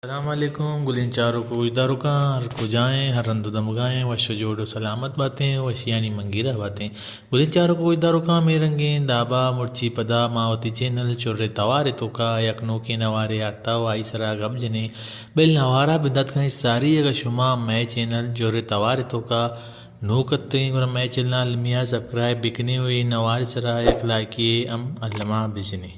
السلام علیکم گلیں چاروک و گوشداروکاں، ہر کجائیں، ہر رند و دمگائیں، وش و جوڑ و سلامت باتیں، وشیانی منگیرہ باتیں۔ گلیں چاروک و گوشداروکاں، مے رنگیں دابا مرچی پدا ما وتی چینل چرے توارے توکا یک نوکیں نوارے آرتا و آئی سرا گپ جنیں۔ بل نوارا بندات کنیں ساری، اگہ شما مئے چینل چرے توارے توکا نوک اتیں، گڑا مئے چینل المی ءَ سبسکرائب بکنیں و اے نوارے سرا یک لائکے ہم الما بجنیں۔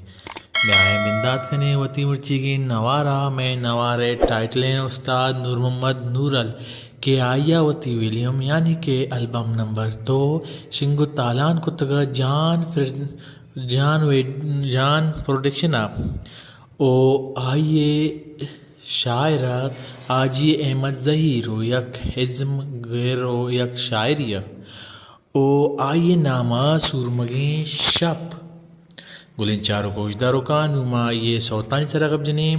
بیائیں بندات کنیں وتی مرچیگیں نوارا۔ مئے نوارے ٹائٹلیں استاد نور محمد نورل کہ آئی ءَ وتی ویلیم یعنی کہ البم نمبر دو شنگ و تالان کتگ جان فر-، جان ویڈ-، جان پروڈکشن ءَ و آئی ءِ شاعر ءَ حاجی احمد زہیر و یک ازم گر و یک شاعری ءَ و آئی ءِ نام ءَ سورمگیں شپ۔ گلیں چاروک و گوشداروکاں، نوں ما آئی ءِ سوتانی سرا گپ جنیں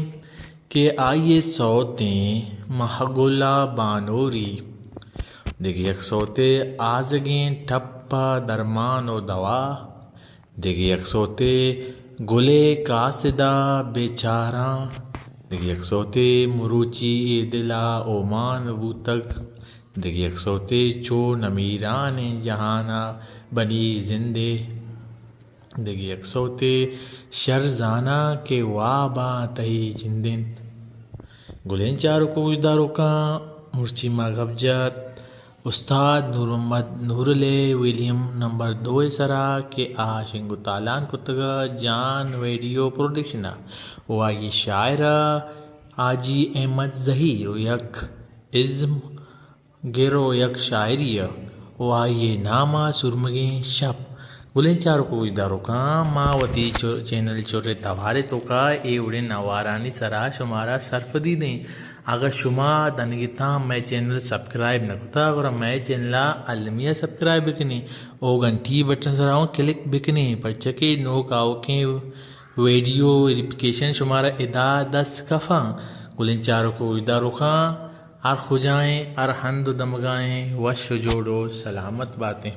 کہ آئی ءِ سوتیں مہگل ءَ بانوری، دگہ یک سوتے آزگیں ٹپ ءَ درمان و دوا، دگہ یک سوتے گلے قاصد ءَ بے چاراں، دگہ یک سوتے مروچی اے دل ءَ اومان بوتگ، دگہ یک سوتے چو نمیرانیں جہان ءَ بنی زندے، دگہ یک سوتے شر زاناں کہ واباں تئی جند انت۔ گلیں چاروک و گوشداروکاں، مرچی ما گپ جت استاد نور محمد نورل ءِ ویلیم نمبر دو ءِ سرا کہ آ شنگ و تالان کتگ جان ویڈیو پروڈکشن ءَ و آئی ءِ شاعر ءَ حاجی احمد زہیر و یک ازم گر و یک شاعری ءَ و آئی ءِ نام ءَ سورمگیں شپ۔ گلیں چاروک و گوشداروکاں، ما وتی چر-، چینل چرے توارے توکا اے وڑیں نوارانی سرا شمارا سرپدی دیں۔ اگہ شما دنگتاں مئے چینل سبسکرائب نہ کتا، گڑا مئے چینل ءَ المی ءَ سبسکرائب بکنیں و گھنٹی بٹن سرا اوں کلک بکنیں، پرچا کہ نوک آؤکیں ویڈیو ویریفیکیشن شمارا ادا دست کفاں۔ گلیں چاروک و گوشداروکاں، ہر کجائیں، ہر ہند و دمگائیں، وش و جوڑ و سلامت باتیں۔